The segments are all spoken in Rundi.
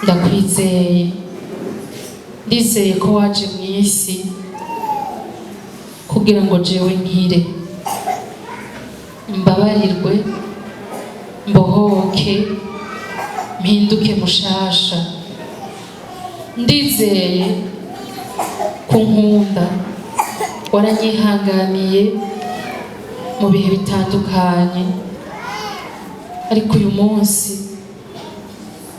Ndakwizeye, ndizeye ko waje mu isi kugira ngo jewe nkire, mbabarirwe, mbohoke, mpinduke mushasha. Ndizeye ko unkunda, waranyihanganiye mu bihe bitandukanye, ariko uyu munsi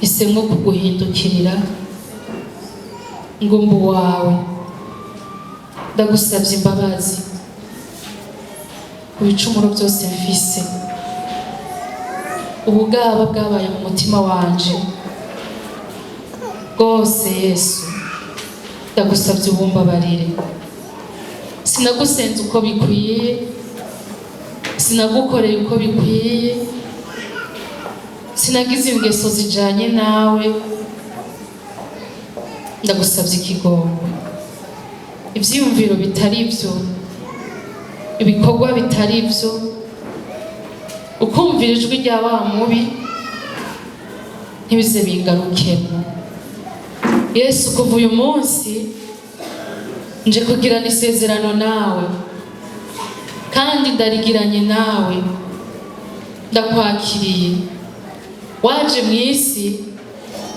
isemwo kuguhindukirira ngo mbe uwawe. Ndagusabye imbabazi ku bicumuro byose mfise, ubugaba bwabaye mu mutima wanje bwose. Yesu, ndagusabye ubumbabarire. Sinagusenze uko bikwiye, sinagukoreye uko bikwiye, sinagize ingeso zijanye nawe. Ndagusabye ikigongwe. Ivyiyumviro bitari byo, ibikorwa bitari byo, ukumvira ijwi rya wa mubi, ntibize bingarukemo. Yesu, kuva uyu munsi nje kugirana isezerano nawe kandi ndarigiranye nawe. Ndakwakiriye. Waje mu isi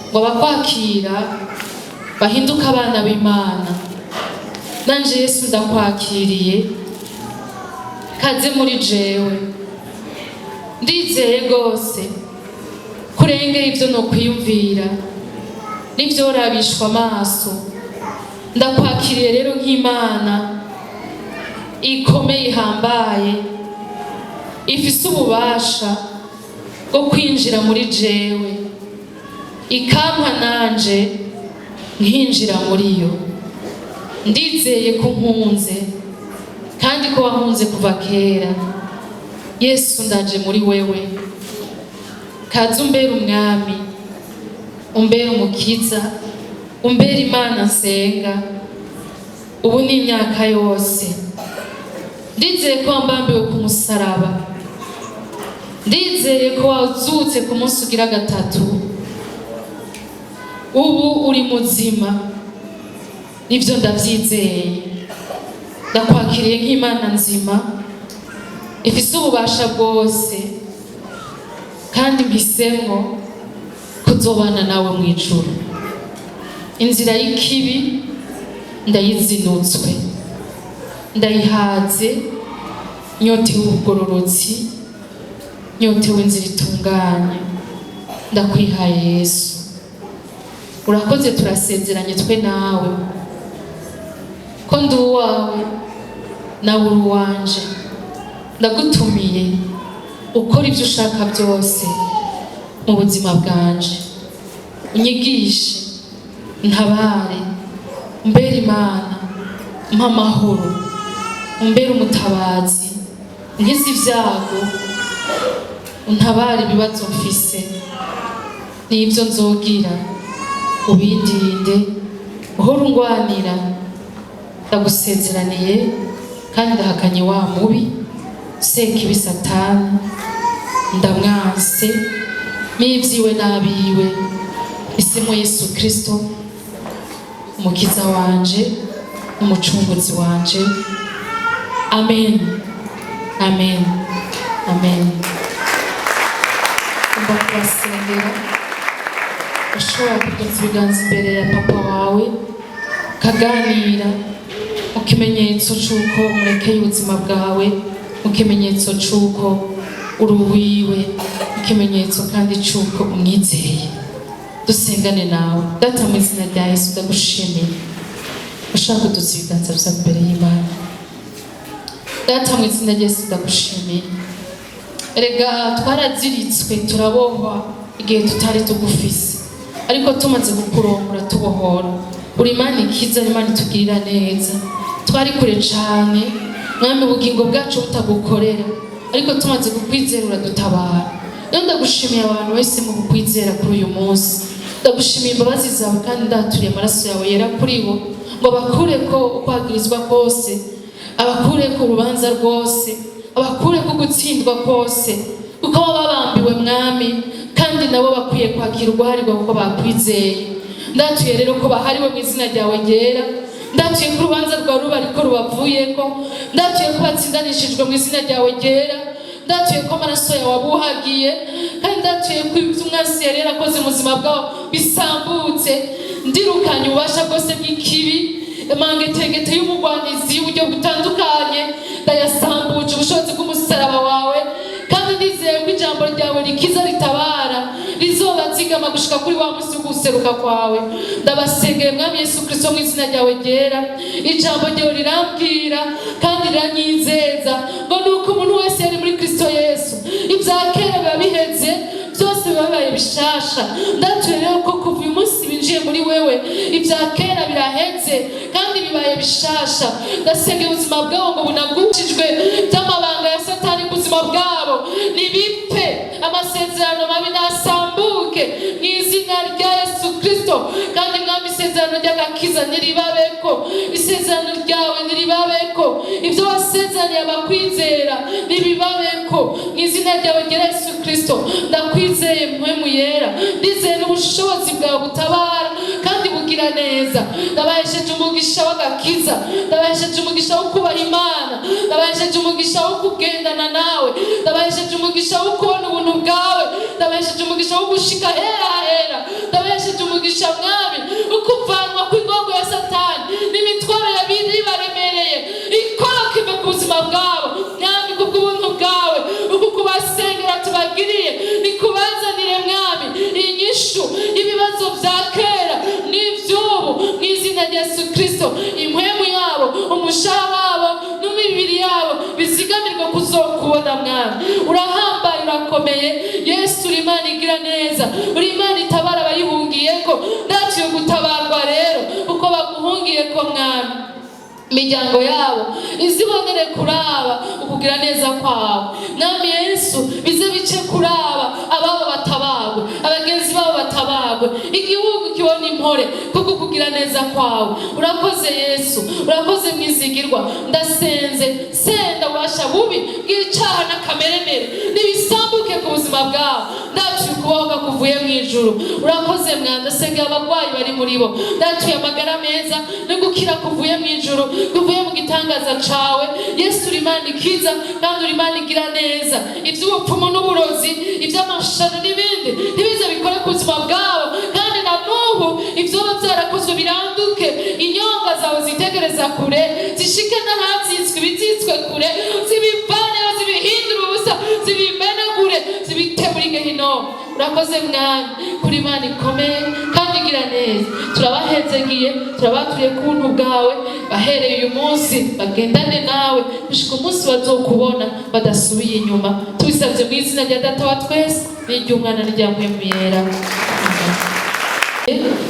ngo abakwakira bahinduke abana b'Imana. Nanje Yesu ndakwakiriye, kaze muri jewe. Ndizeye rwose kurengera ibyo nokwiyumvira n'ibyorabishwa amaso. Ndakwakiriye rero nk'Imana ikomeye, ihambaye, ifise ububasha bwo kwinjira muri jewe, ikampa nanje nkinjira muri yo. Ndizeye ko nkunze kandi ko wankunze kuva kera. Yesu, ndaje muri wewe, kaze umbere Umwami, umbere Umukiza, umbere Imana nsenga ubu n'imyaka yose. Ndizeye ko wambambiwe ku musaraba, ndizeye ko wazutse ku munsi ugira gatatu, ubu uri muzima. Nibyo, ndabyizeye. Ndakwakiriye nk'Imana nzima ifise ububasha bwose, kandi mpisemwo kuzobana nawe mu ijuru. Inzira y'ikibi ndayizinutswe, ndayihaze. Nyotewe ubugororotsi, nyotewe inzira itunganye. Ndakwihaye Yesu, urakoze. Turasezeranye twe nawe ko ndi uwawe, nawe uri uwanje. Ndagutumiye ukora ibyo ushaka byose mu buzima bwanje, unyigishe, ntabare, umbere Imana, mpa amahoro, umbere umutabazi, nkize ibyago, untabare ibibazo mfise n'ibyo nzogira, ubindinde, uhora ungwanira. Ndagusezeraniye kandi ndahakanye wa mubi, Sekibi Satani, ndamwanse n'ibyiwe n'abiwe. Isemo Yesu Kristo, Umukiza wanje n'Umucunguzi wanje. Amen, amen, amen. Ngomba kubasengera. Ushobora kugenza ibiganza imbere ya papa wawe, ukaganira mu kimenyetso c'uko murekeye ubuzima bwawe, mu kimenyetso c'uko uri uwiwe, mu kimenyetso kandi c'uko umwizeye. Dusengane nawe. Data, mu izina rya Yesu, ndagushimiye. Ushaka kuduza ibiganza byawe imbere y'Imana. Data, mu izina rya Yesu, ndagushimiye. Erega twaraziritswe, turabohwa igihe tutari tugufise, ariko tumaze kukuronkora tubohora. Uri Imana ikiza, Imana itugirira neza. Twari kure cane, Mwami, ubugingo bwacu butagukorera, ariko tumaze kukwizera uradutabara. Rero ndagushimiye abantu wese mu kukwizera kuri uyu munsi. Ndagushimiye imbabazi zawe kandi ndaturiye amaraso yawe yera kuri bo, ngo bakure ko ukwagirizwa kose, abakure ko urubanza rwose, abakure ko gutsindwa kose, kuko baba babambiwe, Mwami. Kandi nabo bakwiye kwakira uguharirwa kuko bakwizeye. Ndatuye rero ko bahariwe mu izina ryawe ryera. Ndatuye ko urubanza rwawe ruba ariko rubavuyeko. Ndatuye ko batsindanishijwe mu izina ryawe ryera. Ndatuye ko amaraso yawe abuhagiye, kandi ndatuye ko ibyo umwansi yari yarakoze mu buzima bwabo bisambutse. Ndirukanye ububasha bwose bw'ikibi, amangetengete y'umugwanizi y'uburyo butandukanye, ndayasambuje ubushobozi bw'umusaraba wawe. Kandi ndizeye ko ijambo ryawe rikiza, ritabara, rizobazigama gushika kuri wa munsi wo guseruka kwawe. Ndabasengeye, Mwami Yesu Kristo, mu izina ryawe ryera. Ijambo ryawe rirambwira kandi riranyizeza ngo nuko umuntu wese yari muri Kristo Yesu, ibya kera biba biheze, byose biba bibaye bishasha. Ndatuye rero ko kuva uyu munsi binjiye muri wewe, ibya kera biraheze kandi bibaye bishasha. Ndasenga ubuzima bwabo ngo bunagushijwe by'amabanga ya Satani ku buzima bwabo nibipfe, amasezerano mabi nasambuke mu izina rya Yesu Kristo. Kandi Mwami, isezerano ry'agakiza ntiribabeko, isezerano ryawe ntiribabeko, ibyo wasezeraniye abakwizera ntibibabeko mu izina ryawe rya Yesu Kristo. Ndakwizeye, Mpwemu Yera, ndizeye n'ubushobozi bwawe butabara kandi bugira neza. Ndabahesheje umugisha w'agakiza, ndabahesheje umugisha wo kubaha Imana, ndabahesheje umugisha wo kugendana nawe, ndabahesheje umugisha wo kubona ubuntu bwawe, ndabahesheje umugisha wo gushika hera hera. Ndabahesheje umugisha, Mwami, ukuvanwa kw'ingogo ya Satani n'imitwaro yabiri baremereye ikoroka ive ku buzima bwabo. Mwami, kubw'ubuntu bwawe, uku kubasengera tubagiriye nikubazanire, Mwami, inyishu y'ibibazo bya kera n'iby'ubu mu izina rya Yesu Kristo. Impwemu yabo, umushaha wabo n'imibiri yabo bizigamirwa kuzokubona. Mwami, urahambaye, urakomeye. Yesu, uri Imana igira neza, uri Imana itabara abayihungiyeko. Ndaciye gutabarwa rero uko baguhungiyeko, Mwami. Imiryango yabo izibonere kuraba ukugira neza kwawe, Mwami Yesu. Bize bice kuraba ababo batabagwe, abagenzi babo batabagwe, igihugu kibona impore kuko kugira neza kwawe. Urakoze Yesu, urakoze Mwizigirwa. Ndasenze, senda ububasha bubi bw'icaha n'akameremere nibisambuke ku buzima bwawe. Ndatuye ukubohoka kuvuye mu ijuru. Urakoze mwana. Ndasengera abarwayi bari muri bo, ndatuye amagara meza no gukira kuvuye mu ijuru, kuvuye mu gitangaza cawe. Yesu, uri Imana ikiza kandi uri Imana igira neza. Iby'ubupfumu n'uburozi, iby'amashano n'ibindi ntibize bikore ku buzima bwabo. Kandi na n'ubu ibyoba byarakozwe biranduke. Inyonga zawe zitegereza kure, zishike n'ahabyitswe, ibizitswe kure, zibivaneho, zibihindure ubusa, zibimenagure, zibite muri gehinomu. Urakoze Mwami, kuri Imana ikomeye kandi igira neza. Turabahezegiye, turabaturiye ku buntu bwawe. Bahereye uyu munsi bagendane nawe gushika umunsi bazokubona badasubiye inyuma. Tubisabye mu izina rya Data wa twese n'iry'Umwana n'irya Mpwemu Yera. Amen.